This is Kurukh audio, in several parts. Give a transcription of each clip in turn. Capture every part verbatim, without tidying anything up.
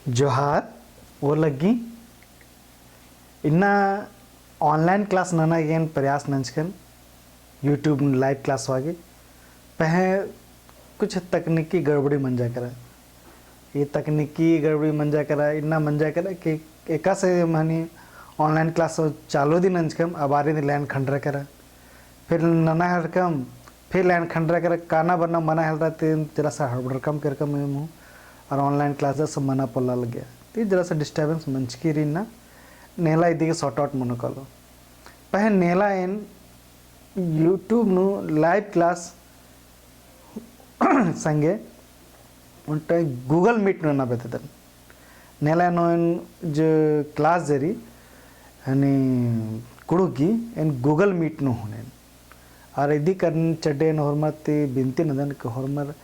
जोहार, ओ लग्गी। इन्ना online class नना गे एन प्रयास नंजकन, YouTube नू live class होआ गे। पहें कुछ तकनीकी गड़बड़ी मंजा केरा। ई तकनीकी गड़बड़ी मंजा केरा, इन्ना मंजा केरा कि एकासे महनी online class चालू दिम नंजकम, अबारी दिम line खंडरा केरा। फिर नना हेलरकम, फिर line खंडरा केरा, काना बरना मना हेलरा, ते जरा सा हड़बड़रकम केरकम एम हूँ, और online class जरा सा मना पोल्ला लग्गिया। ते जरा सा disturbance मंजकी रई इन्ना, नेला इदी गे sort out मनो कालो। पहें नेला एन YouTube नू live class संगे ओन्टा Google Meet नू नना बेद्ददन। नेला नू एन जो class जे रई, हनी कुँड़ुख़ गही, एन Google Meet नू होनेन। और इदी करन चड्डे एन होरमर ती बिनती नंदन कि होरमर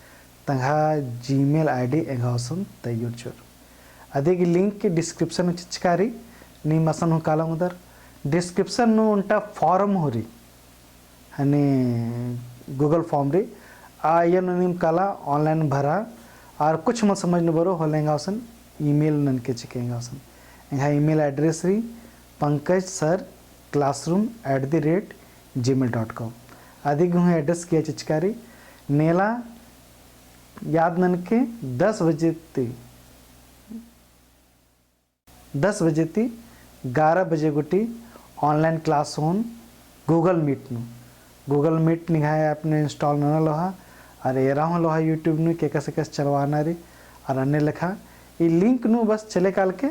तंग्है Gmail ID एंगा गुसन तइय्योर चिओर। अदी गही link description नू चिचका रई, नीम असन हूँ काला ओंगदर। Description नू ओन्टा form हूँ रई, हनी Google form रई, आ इय्या नू नीम काला online भरा, और कुछ मल समझ नू बरो होले एंगा गुसन email ननके चिके एंगा गुसन। एंग्है email address रई पंकज सर classroom at the rate gmail dot com। अदी गही हूँ address किय्या चिचका रई। नेला याद ननके दस बजे ती दस बजे ती ग्यारह बजे गूटी online class होओन Google Meet नू। Google Meet निंग्है app नू install नना लोहा, और एरा हूँ लोहा YouTube नू कि एकासे एकासे चलवाना रई, और अन्ने लेखा ई link नू बस चले काल के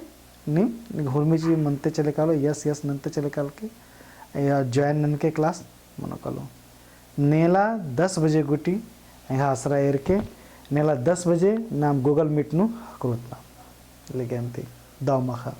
नीम, नीम हुरमी चीज मनते चले कालो, yes yes ननते चले काल के, या join ननके class मनो कालो। नेला दस बजे गूटी एंग्है आसरा एरके, नेला दस बजे नाम Google Meet नू हकरोत ना। लेके अन्ती दव माखा।